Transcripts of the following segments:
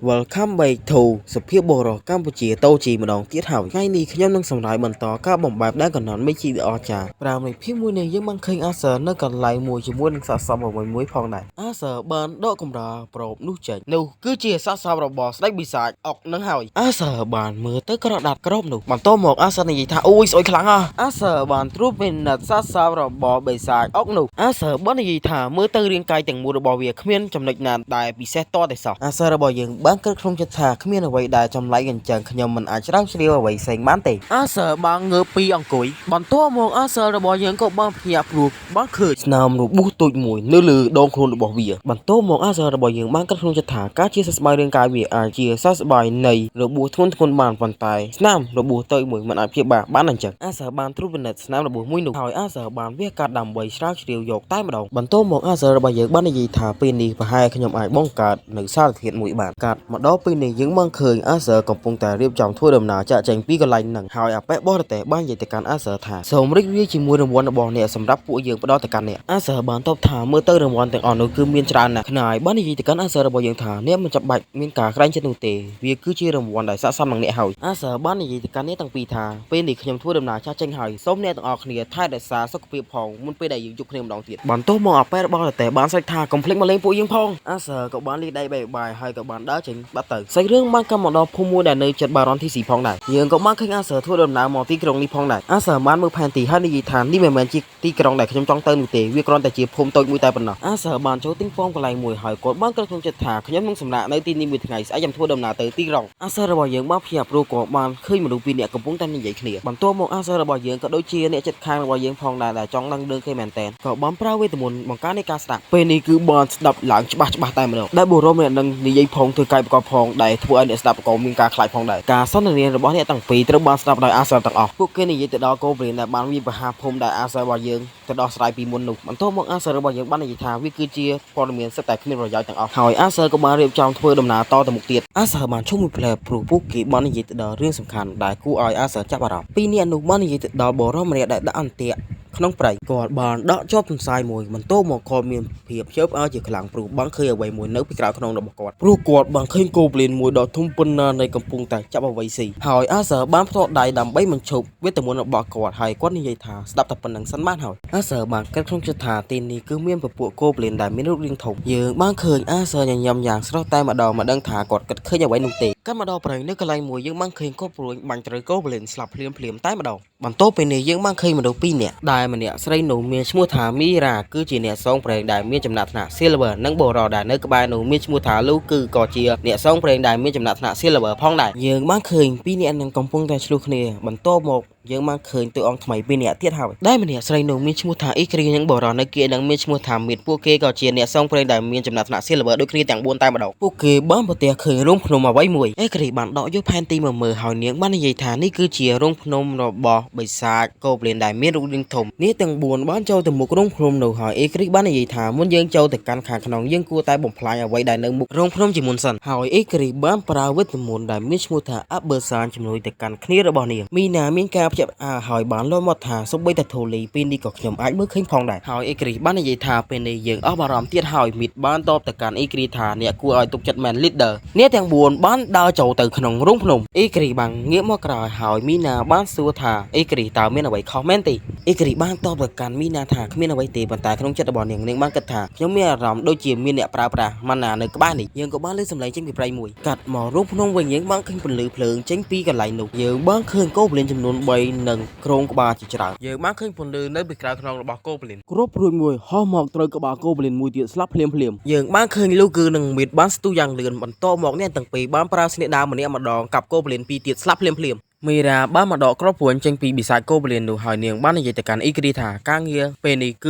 Welcome back to សភាពបុរសកម្ពុជាតូជីម្ដងទៀតហើយថ្ងៃនេះខ្ញុំនឹងសម្រាយបន្តការបំបែបដែនកំណត់មេជីដ៏អស្ចារ្យប្រាំនៃភាពមួយនេះយើងបានឃើញអាសឺនៅកន្លែងមួយជាមួយនឹងសាកសពអ្វីមួយផងដែរអាសឺបានដកកម្រាលប្របនោះចេញនោះគឺជាសាកសពរបស់ស្ដេចបិសាចអុកនឹងហើយអាសឺបានមើលទៅក្រដាត់ក្របនោះបន្ទាប់មកអាសឺនិយាយថាអូយស្អុយខ្លាំងហ៎អាសឺបានត្រួតពិនិត្យសាកសពរបស់បិសាចអុកនោះអាសឺបាននិយាយថាមើលទៅរាងកាយទាំងមូលរបស់វាគ្មានចំណុចណាដែលពិសេសតតែសោះអាសឺរបស់យើងបានគិតក្នុងចិត្តថាគ្មានអ្វីដែលចម្លែកអញ្ចឹងខ្ញុំមិនអាចស្រាវជ្រាវអ្វីផ្សេងបានទេអាសឺបានងើបពីអង្គុយបន្ទាប់មកអាសឺរបស់យើងក៏បានភ្ញាក់ព្រោះបានឃើញស្នាមរបួសតូចមួយនៅលើដងខ្លួនរបស់វាបន្ទាប់មកអាសឺរបស់យើងបានគិតក្នុងចិត្តថាការជាសះស្បើយរាងកាយវាអាចជាសះស្បើយនៃរបួសធ្ងន់ធ្ងរបានប៉ុន្តែស្នាមរបួសតូចមួយមិនអាចព្យាបាលបានអញ្ចឹងអាសឺបានត្រួតពិនិត្យស្នាមរបួសមួយនោះហើយអាសឺបានវះកាត់ដើម្បីស្រាវជ្រាវយកតែម្ដងបន្ទាប់មកអាសឺរបស់យើងបាននិយាយថាពេលនេះប្រហែលខ្ញុំអាចបង្កើតនៅសារធាតុមួយបានកាត់មកដល់ពេលនេះយើងបានឃើញអាសឺកំពុងតែរៀបចំធ្វើដំណើរចាក់ចែងពីកន្លែងហ្នឹងហើយអាប៉ែបរទេសបាននិយាយទៅកាន់អាសឺថាសូមរីករាយជាមួយរង្វាន់របស់អ្នកសម្រាប់ពួកយើងផ្ដល់ទៅកាន់អ្នកអាសឺបានតបថាមើលទៅរង្វាន់ទាំងអស់នោះគឺមានច្រើនណាស់ខ្នាយបាននិយាយទៅកាន់អាសឺរបស់យើងថាអ្នកមិនចាំបាច់មានការក្រែងចិត្តនោះទេវាគឺជារង្វាន់ដែលស័ក្តិសមនឹងអ្នកហើយអាសឺបាននិយាយទៅកាន់អ្នកទាំងពីរថាពេលនេះខ្ញុំធ្វើដំណើរចាស់ចេញហើយសូមអ្នកទាំងអស់គ្នាថែរក្សាសុខភាពផងមុនពេលដែលយើងជួបគ្នាម្ដងទៀតបន្ទាប់មកអាប៉ែរបស់តេបានស្រែកថាកុំភ្លេចមកលេងពួកយើងផងអាសឺក៏បានលាដៃបាយបាយហើយក៏បានដើរចេញបាត់ទៅសាច់រឿងបានកម្មមកដល់ភូមិមួយដែលនៅជិតបារ៉ុនធីស៊ីផងដែរយើងក៏បានឃើញអាសឺធ្វើដំណើរមកទីក្រុងនេះផងដែរអាសឺបានមើលផែនទីហើយនិយាយថានេះមិនមែនជាទីក្រុងដែលខ្ញុំចង់ទៅនោះទេវាគ្រាន់តែជាភូមិតូចមួយតែប៉ុណ្ណោះអាសឺបានចូលទិញប៉ោមកន្លែងមួយហើយគាត់បានគិតក្នុងចិត្តថាខ្ញុំនឹងសម្រាកនៅទីនេះមួយថ្ងៃស្អែកខ្ញុំធ្វើដំណើរទៅទីក្រុងអាសឺរបស់យើងបានភ្ញាក់ព្រោះក៏បានឃើញមនុស្សពីរនាក់កំពុងតែនិយាយគ្នាបន្ទាប់មកអាសឺរបស់យើងក៏ដូចជាអ្នកជិតខាងរបស់យើងផងដែរដែលចង់ដឹងរឿងគេមែនតើក៏បានប្រើវេទមន្តបង្ការនៃការស្ដាប់ពេលនេះគឺបានស្ដាប់ឡើងច្បាស់ច្បាស់តែម្ដងដែលបុរសម្នាក់នឹងនិយាយផងធ្វើកាយប្រកបផងដែលធ្វើឲ្យអ្នកស្ដាប់ក៏មានការខ្លាចផងដែរការសន្ទនារបស់អ្នកទាំងពីរត្រូវបានស្ដាប់ដោយអាសឺទាំងអស់ពួកគេនិយាយទៅដល់កូប្លីនដែលបានវាយប្រហារភូមិដែលអាសឺរបស់យើងទៅដោះស្រាយពីមុននោះបន្ទាប់មកអាសឺរបស់យើងបាននិយាយថាវាគឺជាព័ត៌មានសិតតែគ្មានប្រយោជន៍ទាំងអស់ហើយអាសឺក៏បានរៀបចំធ្វើដំណើរតទៅមុខទៀតអាសឺបានឈប់មួយផ្លែព្រោះពួកគេបាននិយាយទៅដល់រឿងសំខាន់ដែលគួរឲ្យអាសឺចាប់អារម្មណ៍ពីរនាក់នោះបាននិយាយទៅដល់បុរសម្នាក់ដែលដាក់អន្ទាក់ក្នុងព្រៃគាត់បានដកជាប់ទន្សាយមួយបន្ទាប់មកគាត់មានភាពភ្ជាប់ផ្អើលជាខ្លាំងព្រោះបានឃើញអ្វីមួយនៅពីក្រៅខ្នងរបស់គាត់ព្រោះគាត់បានឃើញកូប្លីនមួយដ៏ធំប៉ុណ្ណានៃកំពុងតែចាប់អ្វីស៊ីហើយអាសឺបានផ្ទាត់ដៃដើម្បីបញ្ឈប់វេទមន្តរបស់គាត់ហើយគាត់និយាយថាស្ដាប់តែប៉ុណ្្នឹងសិនបានហើយអាសឺបានគិតក្នុងចិត្តថាទីនេះគឺមានពពួកកូប្លីនដែលមានរូបរាងធំយើងបានឃើញអាសឺញញឹមយ៉ាងស្រស់តែម្ដងមិនដឹងថាគាត់គិតឃើញអ្វីនោះទេកាត់មកដល់ព្រៃនៅកន្លែងមួយយើងបានឃើញកបព្រួយបាញ់ត្រូវកូប្លីនស្លាប់ភ្លាមភ្លាមតែម្ដងបន្ទាប់ពីនេះយើងបានឃើញមនុស្សពីរនាក់ដែលម្នាក់ស្រីនោះមានឈ្មោះថាមីរ៉ាគឺជាអ្នកសងប្រេងដែលមានចំណាត់ថ្នាក់ Silver និងបុរសដែលនៅក្បែរនោះមានឈ្មោះថាលូគឺក៏ជាអ្នកសងប្រេងដែលមានចំណាត់ថ្នាក់ Silver ផងដែរយើងបានឃើញពីរនាក់នឹងកំពុងតែឆ្លោះគ្នាបន្ទាប់មកយើងបានឃើញតួអង្គថ្មីពីរនាក់ទៀតហើយដែលម្នាក់ស្រីនោះមានឈ្មោះថាអ៊ីគ្រីនិងបុរសនៅគៀនឹងមានឈ្មោះថាមីតពួកគេក៏ជាអ្នកសងប្រេងដែលមានចំណាត់ថ្នាក់ Silver ដូចគ្នាទាំង4តែម្ដងពួកគេបានប្រទះឃើញរូងភ្នំអ្វីមួយអេគ្រីបានដកយកផែនទីមកមើលហើយនាងបាននិយាយថានេះគឺជារូងភ្នំរបស់បិសាចកូប្លីនដែលមានរូបរាងធំនេះទាំង4បានចូលទៅមុខរូងភ្នំនោះហើយអេគ្រីបាននិយាយថាមុនយើងចូលទៅកាន់ខាងក្នុងយើងគួរតែបំផ្លាញអ្វីដែលនៅមុខរូងភ្នំជាមុនសិនហើយអេគ្រីបានប្រើវេទមន្តដែលមានឈ្មោះថាអាបឺសានជំនួយទៅកាន់គ្នារបស់នាងមីណាមានការភ្ញាក់ផ្អើលហើយបានលោមកថាសូម្បីតែធូលីពេលនេះក៏ខ្ញុំអាចមើលឃើញផងដែរហើយអេគ្រីបាននិយាយថាពេលនេះយើងអស់បារម្ភទៀតហើយមីតបានតបទៅកាន់អេគ្រីថាអ្នកគួរឲ្យទុកចិត្តមែន leader អ្នកទាំង4បានដើរចូលទៅក្នុងរូងភ្នំអេគ្រីបានងាកមកក្រោយហើយមីណាបានសួរថាអេគ្រីតើមានអ្វីខុសមែនទេអេគ្រីបានតបទៅកាន់មីណាថាគ្មានអ្វីទេប៉ុន្តែក្នុងចិត្តរបស់នាងនាងបានគិតថាខ្ញុំមានអារម្មណ៍ដូចជាមានអ្នកប្រើប្រាស់ម៉ាណានៅក្បែរនេះយើងក៏បានលើសម្លេងចេញពីព្រៃមួយកាត់មករូងភ្នំវិញយើងបានឃើញពន្លឺភ្លើងចេញពីកន្លែងនោះយើងបានឃើញកូប្លីនចំនួន3និងគ្រោងក្បាលជាច្រើនយើងបានឃើញពន្លឺនៅពីក្រៅខ្នងរបស់កូប្លីនគ្រាប់ព្រួយមួយហោះមកត្រូវក្បាលកូប្លីនមួយទៀតស្លាប់ភ្លាមភ្លាមយើងបានឃើញលូគឺនិងមីតបានស្ទុះយ៉ាងលឿនបន្ទាប់មកអ្នកទាំងពីរបានប្រើស្នៀកដាវម្នាក់ម្ដងកាប់កូប្លីនពីរទៀតស្លាប់ភ្លាមភ្លាមមីរ៉ាបានមកដកគ្រាប់ព្រួញចេញពីបិសាចកូប្លីននោះហើយនាងបាននិយាយទៅកាន់អ៊ីគ្រីថាការងារពេលនេះគ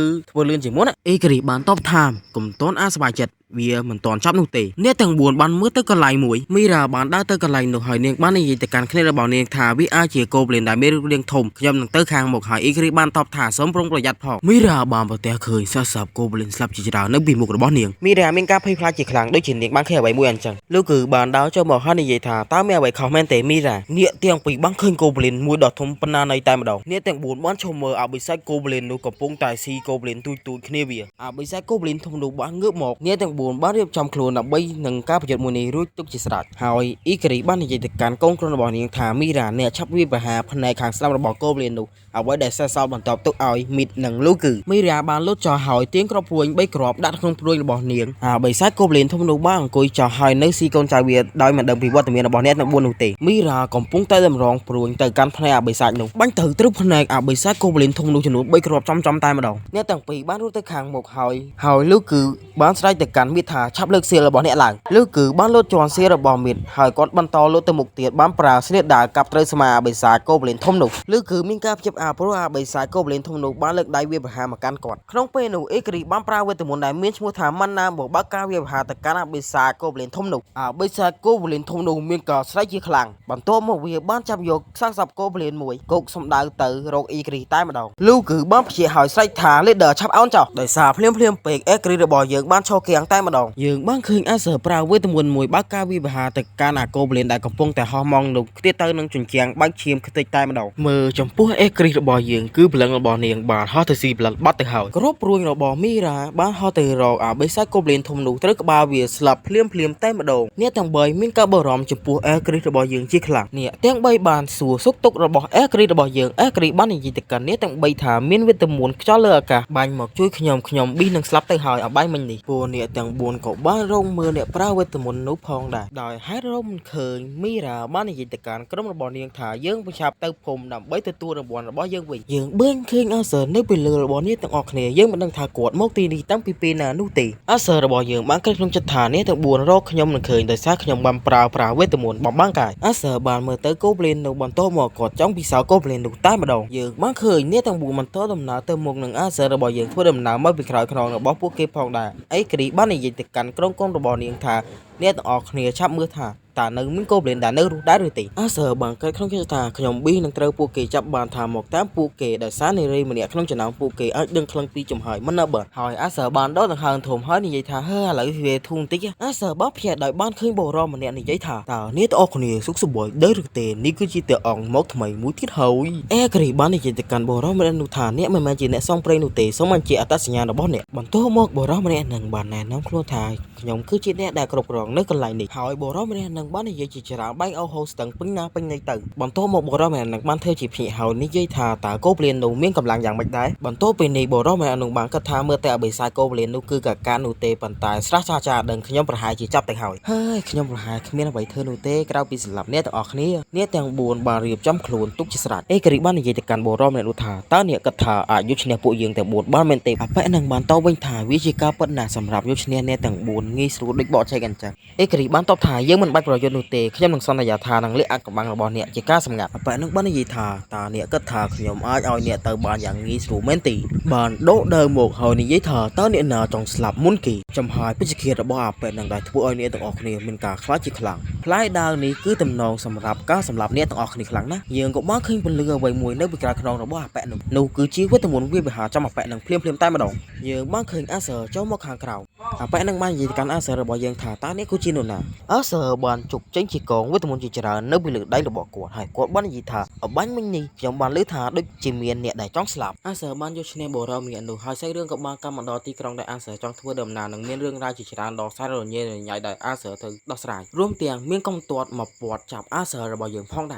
ឺធ្វើលឿនជាងមុនអ៊ីគ្រីបានតបថាកុំតន់អាសប្បាយចិត្តវាមិនទាន់ចប់នោះទេអ្នកទាំង4បានមើលទៅកន្លែងមួយមីរ៉ាបានដើរទៅកន្លែងនោះហើយនាងបាននិយាយទៅកាន់គ្នារបស់នាងថាវាអាចជាកូប្លីនដែលមានរូបរាងធំខ្ញុំនឹងទៅខាងមុខហើយអ៊ីគ្រីបានតបថាសូមប្រុងប្រយ័ត្នផងមីរ៉ាបានប្រទះឃើញសសពកូប្លីនស្លាប់ជាច្រើននៅពីមុខរបស់នាងមីរ៉ាមានការភ័យខ្លាចជាខ្លាំងដូចជានាងបានឃើញអ្វីមួយអញ្ចឹងលោកគឺបានដើរចូលមកហើយនិយាយថាតើមានអ្វីខុសមែនទេមីរ៉ាអ្នកទាំងពីរបានឃើញកូប្លីនមួយដ៏ធំប៉ុណ្ណានៃតែម្ដងអ្នកទាំង4បានឈរមើលអបិសាចកូប្លីននោះកំពុងតែស៊ីកូប្លីនទូចទូចគ្នាវាអបិសាចកូប្លីនធំនោះបានងើបមកអ្នកទាំង 4បានរៀបចំខ្លួនដើម្បីនឹងការប្រយុទ្ធមួយនេះរួចទុកជាស្រេចហើយអ៊ីការីបាននិយាយទៅកាន់កូនក្រុមរបស់នាងថាមីរ៉ាអ្នកឆាប់វាយប្រហារផ្នែកខាងស្ដាំរបស់កូប្លៀននោះអ្វីដែលសេសសល់បន្ទាប់ទុកឲ្យមីតនិងលូគឺមីរ៉ាបានលូតចោលហើយទាញគ្រាប់ព្រួញ3គ្រាប់ដាក់ក្នុងព្រួញរបស់នាងអាបិសាចកូប្លៀនធំនោះបានអង្គុយចោលហើយនៅស៊ីកូនចៅវាដោយមិនដឹងពីវត្តមានរបស់អ្នកទាំង4នោះទេមីរ៉ាកំពុងតែតម្រង់ព្រួញទៅកាន់ផ្នែកអាបិសាចនោះបាញ់ទៅត្រូវផ្នែកអាបិសាចកូប្លៀនធំនោះចំនួន3គ្រាប់ចំចំតែម្ដងអ្នកទាំងពីរបានរត់ទៅខាងមុខហើយហើយលូគឺបានស្រែកទៅកាន់មីតថាឆាប់លើកសៀលរបស់អ្នកឡើងលូគឺបានលោតជាន់សៀលរបស់មីតហើយគាត់បន្តលោតទៅមុខទៀតបានប្រើស្នៀតដាវកាប់ត្រូវស្មាអាបិសាចកូប្លៀនធំនោះលូគឺមានការភ្ជាប់អាព្រោះអាបិសាចកូប្លៀនធំនោះបានលើកដៃវាប្រហារមកកាន់គាត់ក្នុងពេលនោះអេក្រីបានប្រើវេទមន្តដែលមានឈ្មោះថាម៉ាន់ណាមកបើកការវាប្រហារទៅកាន់អាបិសាចកូប្លៀនធំនោះអាបិសាចកូប្លៀនធំនោះមានការស្រែកជាខ្លាំងបន្ទាប់មកវាបានចាប់យកសាកសពកូប្លៀនមួយកោកសំដៅទៅរកអ៊ីក្រីតែម្ដងលូគឺបានព្យាហើយស្រែកថា leader ឆាប់អោនចោះដោយសារភ្លាមភ្លាមពេកអេក្រីរបស់យើងបានឈរគៀងតែម្ដងយើងបានឃើញអាសើប្រើវេទមន្តមួយបើកការវាប្រហារទៅកាន់អាកូប្លៀនដែលកំពុងតែហោះម៉ងនោះខ្ទាតទៅនឹងជញ្ជាំងបើកឈាមខ្ទេចតែម្ដងមើលចំពោះអេក្រីរបស់យើងគឺព្រលឹងរបស់នាងបានហោះទៅស៊ីប្លិតបាត់ទៅហើយគ្របព្រួញរបស់មីរ៉ាបានហោះទៅរកអាបេសាកូប្លៀនធំនោះត្រូវក្បាលវាស្លាប់ភ្លាមភ្លាមតែម្ដងអ្នកទាំងបីមានការបារម្ភចំពោះអេក្រីរបស់យើងជាខ្លាំងអ្នកទាំងបីបានសួរសុខទុក្ខរបស់អេក្រីរបស់យើងអេក្រីបាននិយាយទៅកាន់អ្នកទាំងបីថាមានវេទមន្តខ្យល់លើអាកាសបាញ់មកជួយខ្ញុំខ្ញុំប៊ីសនឹងស្លាប់ទៅហើយអបាយមិញនេះពួកអ្នកទាំង4ក៏បានរងមើលអ្នកប្រើវេទមន្តនោះផងដែរដោយហេតុរកមិនឃើញមីរ៉ាបាននិយាយទៅកាន់ក្រុមរបស់នាងថាយើងប្រឆាប់ទៅភូមិដើម្បីទទួលរង្វាន់របស់យើងវិញយើងបឿនឃើញអាសើនៅពីលើរបស់អ្នកទាំងអស់គ្នាយើងមិនដឹងថាគាត់មកទីនេះតាំងពីពេលណានោះទេអាសើរបស់យើងបានគិតក្នុងចិត្តថាអ្នកទាំង4រកខ្ញុំនឹងឃើញដោយសារខ្ញុំបានប្រើប្រាស់វេទមន្តបំបាំងកាយអាសើបានមើលទៅកូប្លៀននោះបន្ទាប់មកគាត់ចង់ពិសោធន៍កូប្លៀននោះតែម្ដងយើងបានឃើញអ្នកទាំង4បន្តដំណើរទៅមុខនឹងអាសើរបស់យើងធ្វើដំណើរមកពីក្រោយខ្នងរបស់ពួកគេផងដែរអីគ្រីបាននិយាយទៅកាន់ក្រុមកូនរបស់នាងថាអ្នកទាំងអស់គ្នាឆាប់មើលថាតើនៅមានកូប្លៀនដែលនៅរស់ដែរឬទេអាសើបានកើតក្នុងចិត្តថាខ្ញុំប៊ីនឹងត្រូវពួកគេចាប់បានថាមកតាមពួកគេដោយសារនារីម្នាក់ក្នុងចំណោមពួកគេអាចដឹងក្លឹងពីចំហើយមិននៅបើហើយអាសើបានដកដង្ហើមធំហើយនិយាយថាហឺឥឡូវវាធូរបន្តិចអាសើបានភ្ញាក់ដោយបានឃើញបុរសម្នាក់និយាយថាតើអ្នកទាំងអស់គ្នាសុខសប្បាយដែរឬទេនេះគឺជាតអង្គមកថ្មីមួយទៀតហើយអេគ្រីបាននិយាយទៅកាន់បុរសម្នាក់នោះថាអ្នកមិនមែនជាអ្នកសងព្រេងនោះទេសូមបញ្ជាក់អត្តសញ្ញាណរបស់អ្នកបន្ទាប់មកបុរសម្នាក់នឹងបានណែនាំខ្លួនថាខ្ញុំគឺជាអ្នកដែលគ្រប់គ្រងនៅកន្លែងនេះហើយបុរសម្នាក់នឹងបាននិយាយជាច្រើនបែងអូហូស្ទឹងពេញណាពេញណីទៅបន្ទាប់មកបុរសម្នាក់នឹងបានធ្វើជាភ្ញាក់ហើយនិយាយថាតើកូប្លៀននោះមានកម្លាំងយ៉ាងម៉េចដែរបន្ទាប់ពីនេះបុរសម្នាក់នោះបានគិតថាមើលតែអបិសាយកូប្លៀននោះគឺកាកានោះទេប៉ុន្តែស្រះចាចាដឹងខ្ញុំប្រហែលជាចាប់ទៅហើយហើយខ្ញុំប្រហែលគ្មានអ្វីធ្វើនោះទេក្រៅពីសម្លាប់អ្នកទាំងអស់គ្នាអ្នកទាំង4បានរៀបចំខ្លួនទុកជាស្រេចអេការីបាននិយាយទៅកាន់បុរសម្នាក់នោះថាតើអ្នកគិតថាអាចយកឈ្នះពួកយើងទាំង4បានមែនទេអបិនឹងបានតបវិញថាវាជាការពិតណាស់សម្រាប់យកឈ្នះអ្នកទាំង4ងាយស្រួលដូចបកចែកអញ្ចឹងអេការីបានតបថាយើងមិនបាច់ប្រយុទ្ធនោះទេខ្ញុំនឹងសន្យាថានឹងលាក់អាចកំបាំងរបស់អ្នកជាការសម្ងាត់អបិនឹងបាននិយាយថាតើអ្នកគិតថាខ្ញុំអាចឲ្យអ្នកទៅបានយ៉ាងងាយស្រួលមែនទេបានដកដើមមកហើយនិយាយថាតើអ្នកណាចង់ស្លាប់មុនគេចំហាយពិជ្ជឃាតរបស់អាប៉ែនឹងដែលធ្វើឲ្យអ្នកទាំងអស់គ្នាមានការខ្លាចជាខ្លាំងផ្លែដាវនេះគឺតំណងសម្រាប់ការសម្លាប់អ្នកទាំងអស់គ្នាខ្លាំងណាស់យើងក៏បានឃើញពន្លឺអ្វីមួយនៅពីក្រៅខ្នងរបស់អាប៉ែនោះនោះគឺជាវេទមន្តវាវិហារចំអាប៉ែនឹងភ្លាមភ្លាមតែម្ដងយើងបានឃើញអាសើចូលមកខាងក្រៅអាប៉ែនឹងបាននិយាយទៅកាន់អាសើរបស់យើងថាតើនេះគឺជានរណាអាសើបានជុកចេញជាកងវេទមន្តជាច្រើននៅពីលើដៃរបស់គាត់ហើយគាត់បាននិយាយថាអបាញ់មិញនេះខ្ញុំបានឮថាដូចជាមានអ្នកដែលចង់ស្លាប់អាសើបានយកឈ្នះបុរសម្នាក់នោះហើយសាច់រឿងក៏បានកម្មមកដល់ទីក្រុងដែលអាសើចង់ធ្វើដំណើរនិងមានរឿងរ៉ាវជាច្រើនដ៏សែនរញ៉េរញ៉ៃដែលអាសើត្រូវដោះស្រាយរួមទាំងមានកងទ័ពមកពាត់ចាប់អាសើរបស់យើងផងដែរ។